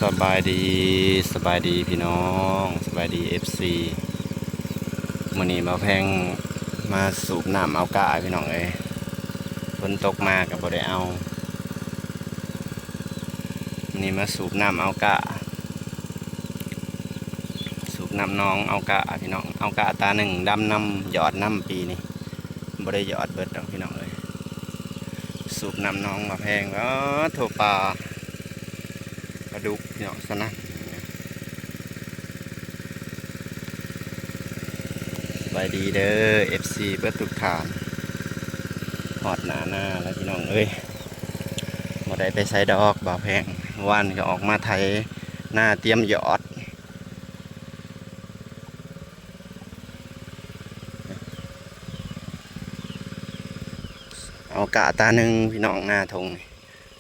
ສະບາຍດີ ສະບາຍດີພີ່ນ້ອງ ສະບາຍດີເອັຟຊີ. ມື້ນີ້ບ່າວແພງມາສູບນ້ຳເອົາກ້າພີ່ນ້ອງເອີຍ, ຝົນຕົກມາກໍບໍ່ໄດ້ເອົາ. ມື້ນີ້ມາສູບນ້ຳເອົາກ້າ ສູບນ້ຳໜອງເອົາກ້າພີ່ນ້ອງ. ເອົາກ້າຕາໜຶ່ງ ດຳນຳ ຢອດນຳ ປີນີ້ບໍ່ໄດ້ຢອດເບິດດອກພີ່ນ້ອງເອີຍ. ສູບນ້ຳໜອງບ່າວແພງ. ເອີ ໂທ້ ປາ ປາດຸກພີ່ນ້ອງ ສະນັ້ນ. ສະບາຍດີເດີ ເອັຟຊີ ເບິດທຸກທ່ານ. ຮອດໜ້ານາແລ້ວພີ່ນ້ອງເອີຍ, ບໍ່ໄດ້ໄປໃສດອກ ບ່າວແພງ. ວານກໍອອກມາໄຖນາຕຽມຢອດ ເອົາກ້າຕາໜຶ່ງພີ່ນ້ອງ ນາທົ່ງນີ້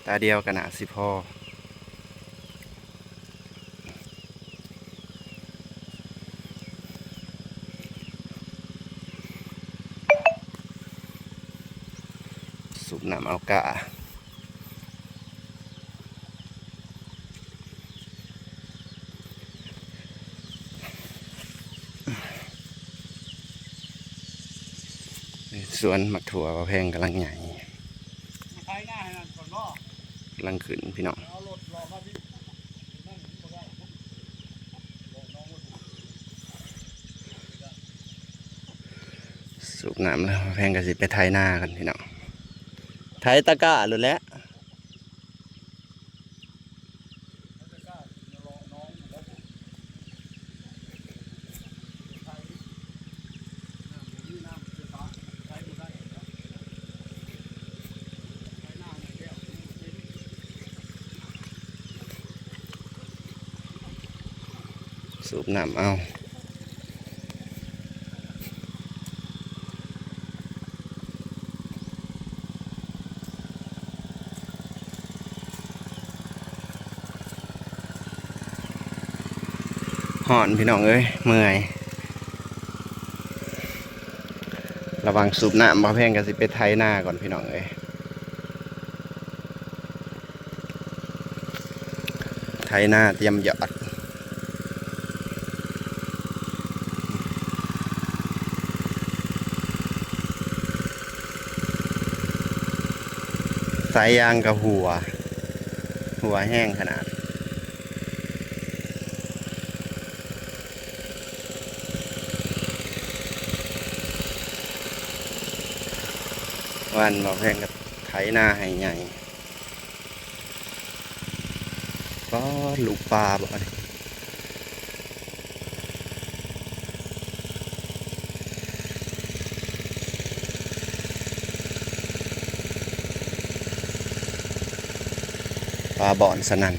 ຕາດຽວກໍໜ້າຊິພໍ. ສູບນ້ຳເອົາກ້າ. ສວນໝາກຖົ່ວບ່າວແພງກຳລັງໃຫຍ່ ກຳລັງຂຶ້ນພີ່ນ້ອງ. ສູບນ້ຳແລ້ວ ບ່າວແພງກໍຊິໄປໄຖນາກ່ອນພີ່ນ້ອງ, ໄຖຕາກ້າໂລດແຫຼະ. ສູບນ້ຳເອົາ. ຮ້ອນພີ່ນ້ອງເອີຍ ເມື່ອຍ. ລະຫວ່າງສູບນ້ຳ ບ່າວແພງກໍຊິໄປໄຖນາກ່ອນພີ່ນ້ອງເອີຍ. ໄຖນາຕຽມຢອດ. ສາຍຢາງກໍຮົ່ວ ຮົ່ວແຮງຂະໜາດ. ວານບ່າວແພງກໍໄຖນາໃຫ້ໃຫຍ່. ປາດ ລູກປາບໍ່ອັນນີ້ ປາບ່ອນສະນັ້ນ.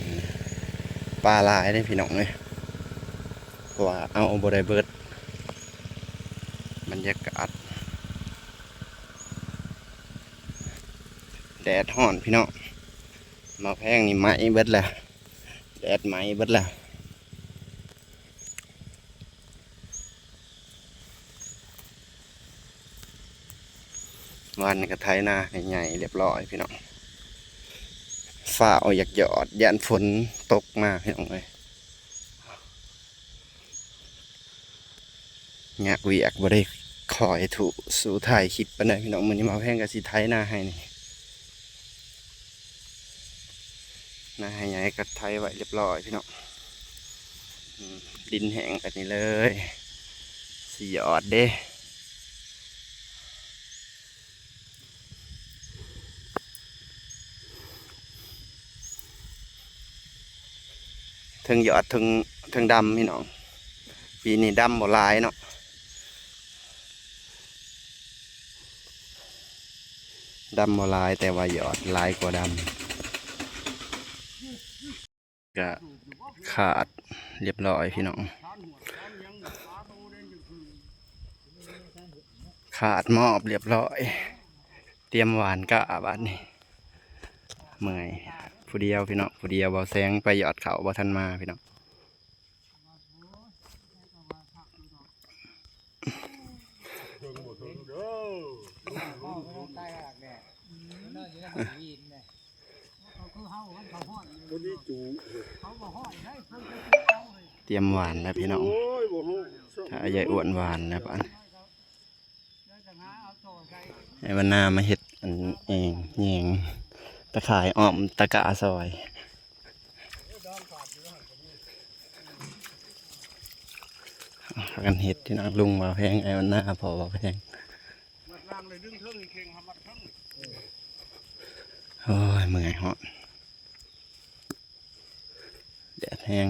ປາຫຼາຍເດ້ພີ່ນ້ອງເອີຍ ເພາະວ່າເອົາບໍ່ໄດ້ເບິດ. ບັນຍາກາດ ແດດຮ້ອນພີ່ນ້ອງ. ໝາກແພງນີ້ໄໝ້ເບິດແລ້ວ ແດດໄໝ້ເບິດແລ້ວ. ວານນີ້ກໍໄຖນາໃຫ້ໃຫຍ່ຮຽບຮ້ອຍພີ່ນ້ອງ. ຟ້າວຢາກຢອດ ຢ້ານຝົນຕົກມາພີ່ນ້ອງເອີຍ. ຍາກວຽກ ບໍ່ໄດ້ຄ່ອຍທຸສູ່ຖ່າຍຄລິບປານໃດພີ່ນ້ອງ. ມື້ນີ້ບ່າວແພງກໍຊິໄຖນາໃຫ້ນີ້ ນາໃຫ້ໃຫຍ່ກໍໄຖໄວ້ຮຽບຮ້ອຍພີ່ນ້ອງ. ອືມ ດິນແຫ້ງແບບນີ້ເລີຍ ຊິຢອດເດ້. ເທິງຢອດ ເທິງ ເທິງດຳພີ່ນ້ອງ. ປີນີ້ດຳບໍ່ຫຼາຍເນາະ ດຳບໍ່ຫຼາຍ ແຕ່ວ່າຢອດຫຼາຍກວ່າດຳ. ກະຂາດຮຽບຮ້ອຍພີ່ນ້ອງ ຂາດມອບຮຽບຮ້ອຍ. ຕຽມຫວ່ານກະບາດນີ້ ເມື່ອຍ ຜູ້ດຽວພີ່ນ້ອງ ຜູ້ດຽວ. ບ່າວແສງໄປຢອດເຂົ້າບໍ່ທັນມາພີ່ນ້ອງ. ເທິງບໍ່ເທິງເດີ ເຂົາຄືເຮົາ ຄັນເຂົາຮ້ອນ ຕຽມຫວ່ານແລ້ວພີ່ນ້ອງ. ຖ້າຍາຍອ້ວນຫວ່ານແລ້ວບາດນີ້ ໃຫ້ວັນນາມາເຮັດອັນແອງແຍງຕາຂ່າຍອ້ອມຕາກ້າຊອຍ. ພາກັນເຮັດພີ່ນ້ອງ ລຸງບ່າວແພງ ອ້າຍວັນນາ ພໍ່ບ່າວແພງ. ໂອ້ຍ ເມື່ອຍ ຮ້ອນ ແດດແຮງ.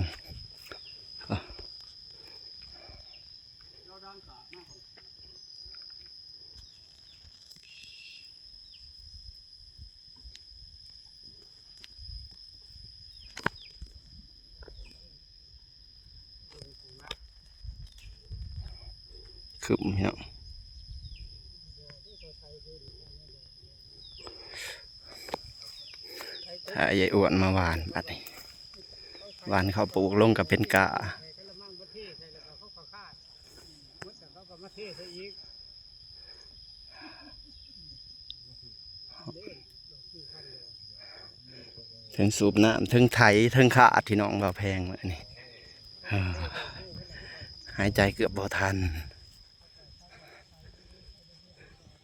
ຄຶ້ມເນາະ. ຖ້າຍາຍອ້ວນມາຫວ່ານ ບາດນີ້ຫວ່ານເຂົ້າປູກລົງກໍເປັນກ້າ. ເທິງສູບນ້ຳ ເທິງໄຖ ເທິງຄາດ ພີ່ນ້ອງ ບ່າວແພງມື້ນີ້ ຫາຍໃຈເກືອບບໍ່ທັນ.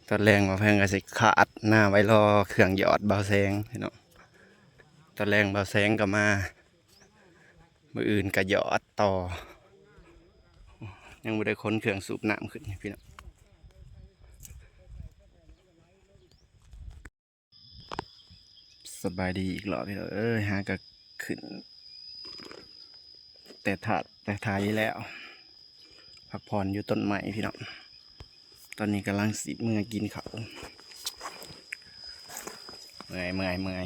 ຕອນແລງບ່າວແພງກໍຊິຄາດນາໄວ້ລໍເຄື່ອງຢອດບ່າວແສງພີ່ນ້ອງ. ຕອນແລງບ່າວແສງກໍມາ ມື້ອື່ນກໍຢອດຕໍ່. ຍັງບໍ່ໄດ້ຂົນເຄື່ອງສູບນ້ຳຂຶ້ນພີ່ນ້ອງ. ສະບາຍດີອີກລອບພີ່ນ້ອງເອີຍ. ຫາກໍຂຶ້ນແຕ່ທາດແຕ່ໄຖແລ້ວ ພັກຜ່ອນຢູ່ຕົ້ນໄມ້ພີ່ນ້ອງ. ຕອນນີ້ກຳລັງຊິເມືອກິນເຂົ້າ. ເມື່ອຍ ເມື່ອຍ ເມື່ອຍ.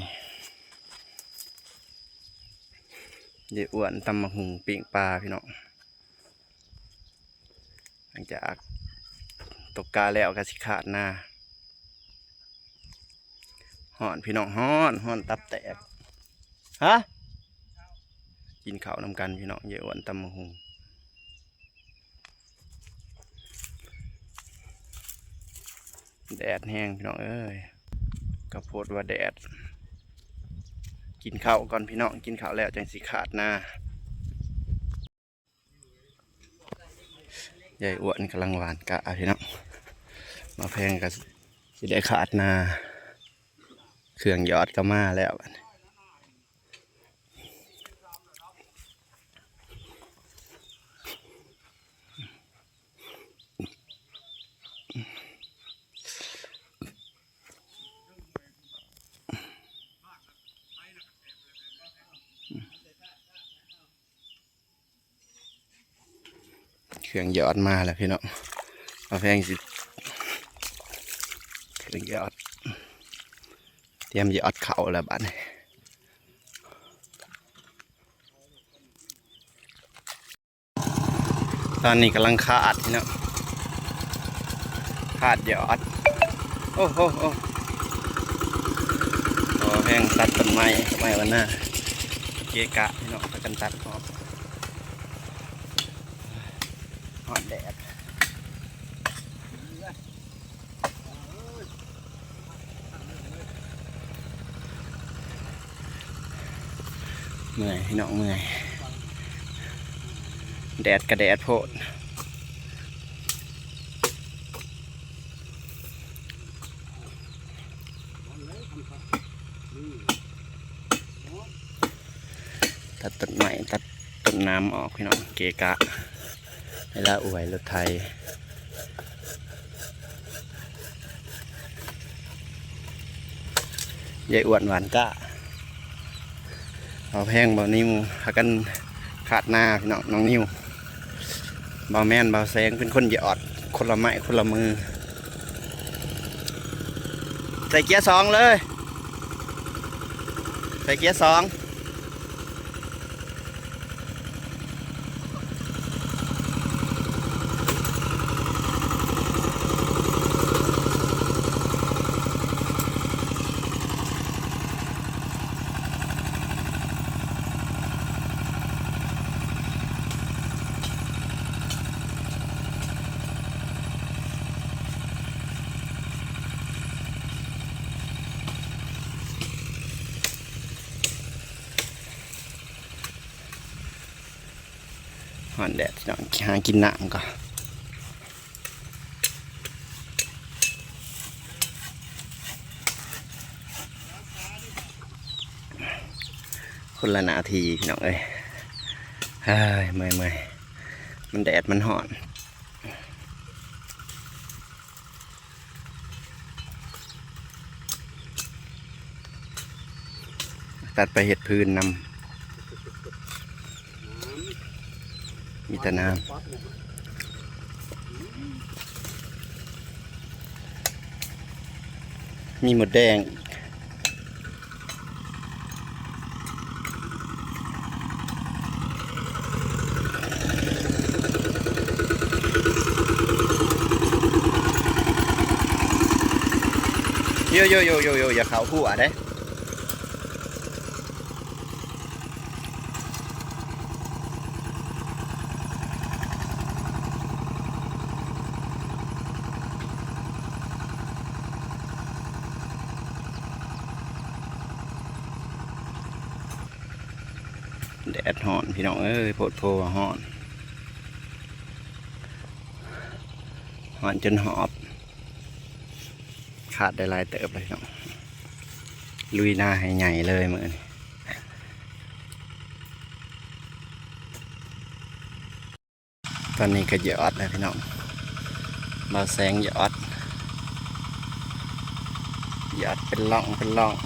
ຍາຍອ້ວນຕຳບັກຫຸ່ງ ປີ້ງປາພີ່ນ້ອງ. ຫຼັງຈາກຕົກກາແລ້ວກໍຊິຄາດນາ. ຮ້ອນພີ່ນ້ອງ ຮ້ອນ ຮ້ອນຕັບແຕກ. ຮະ ກິນເຂົ້ານຳກັນພີ່ນ້ອງ ຍາຍອ້ວນຕຳບັກຫຸ່ງ. ແດດແຮງພີ່ນ້ອງເອີຍ ກະໂພດວ່າແດດ. ກິນເຂົ້າກ່ອນພີ່ນ້ອງ ກິນເຂົ້າແລ້ວຈັ່ງຊິຄາດນາ. ຍາຍອ້ວນກຳລັງຫວ່ານກ້າພີ່ນ້ອງ. ບ່າວແພງກໍຊິໄດ້ຄາດນາ ເຄື່ອງຢອດກໍມາແລ້ວ. ເຄື່ອງຢອດມາແລ້ວພີ່ນ້ອງ. ບ່າວແພງຊິ ເຄື່ອງຢອດ ຕຽມຢອດເຂົ້າແລ້ວບາດນີ້. ຕອນນີ້ກຳລັງຄາດເນາະ ຄາດຢອດ. ໂອ້ໂຫ ໂອ້ ພໍແພງຕັດຕົ້ນໄມ້ ໄມ້ວັນນາ ເກະກະເນາະ ພາກັນຕັດອອກ. ຮ້ອນແດດ. ເມື່ອຍພີ່ນ້ອງ ເມື່ອຍ ແດດກະແດດໂພດ. ຕັດຕົ້ນໄມ້ ຕັດຕົ້ນນ້ຳອອກພີ່ນ້ອງ ເກະກະ ເວລາອວຍລົດໄຖ. ຍາຍອ້ວນຫວ່ານກ້າ ບ່າວແພງ ບ່າວນິວ ພາກັນຄາດນາພີ່ນ້ອງ. ນ້ອງນິວ ບ່າວແມ່ນ ບ່າວແສງ ເປັນຄົນຢອດ ຄົນລະໄມ້ຄົນລະມື. ໃສ່ເກຍສອງເລີຍ ໃສ່ເກຍສອງ. ເ ฮ้อนแดดพี่น้อง หากินน้ำก่อน คนละหน้าที่พี่น้องเอ้ย เฮ้ย เมื่อยๆ มันแดดมันฮ้อน ตัดไปเฮ็ดพื้นนำ มีแต่น้ำ มีมดแดง โย โย โย โย โย อย่าเข้าหัวเด้ แดดฮ้อนพี่น้องเอ้ย โพดโพว่าฮ้อน ฮ้อนจนหอบ ขาดได้หลายเติบเลยพี่น้อง ลุยนาให้ใหญ่เลยมื้อนี้ ตอนนี้ก็หยอดแล้วพี่น้อง บ่าวแสงหยอด หยอดเป็นร่องเป็นร่อง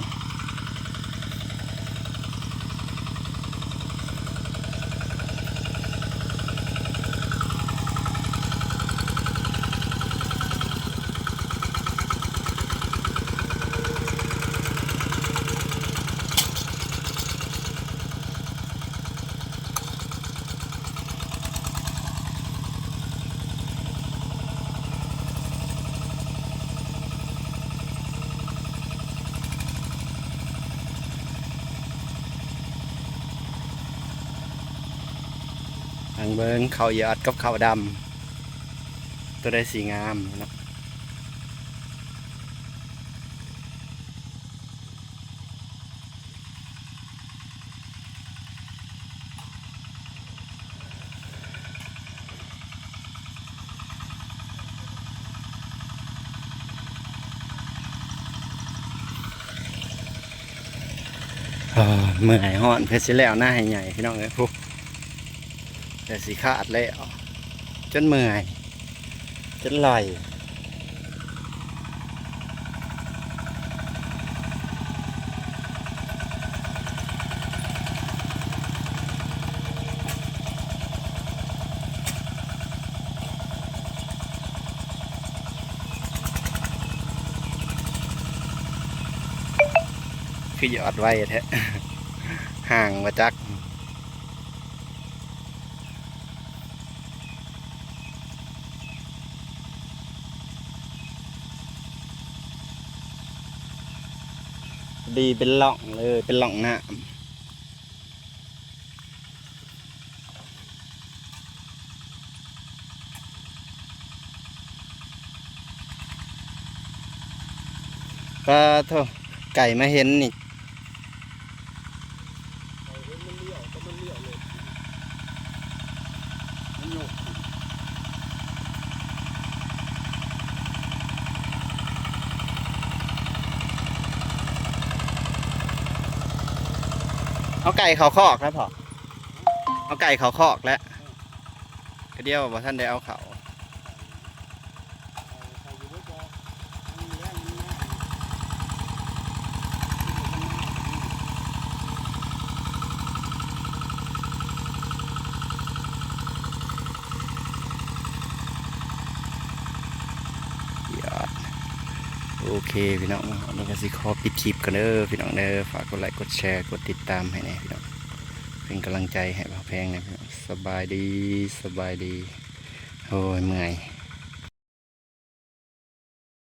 ทางเบิ่งข้าวยอดกับข้าวดำ ตัวใดสิงามเนาะ เอ้อ เมื่อยฮ้อน เพิ่นสิแล้วนาให้ใหญ่พี่น้องเอ้ย พุ แต่สิขาดแล้ว จนเมื่อย จนไหล่ คือหยอดไวแท้ ห่างบ่จัก ดีเป็นร่องเลย เป็นร่องน้ำ ปาโธ่ ไก่มาเห็นนี่ เอาไก่เข้าคอกแล้วพ่อ เอาไก่เข้าคอกแล้ว กะเดียวบ่ทันได้เอาเข้า ยอด โอเคพี่น้อง อันนี้ก็สิขอปิดคลิปก่อนเด้อพี่น้องเด้อ ฝากกดไลค์ กดแชร์ กดติดตามให้แหน่พี่น้อง เป็นกำลังใจให้บ่าวแพงแหน่พี่น้อง สบายดี สบายดี โอ้ย เมื่อย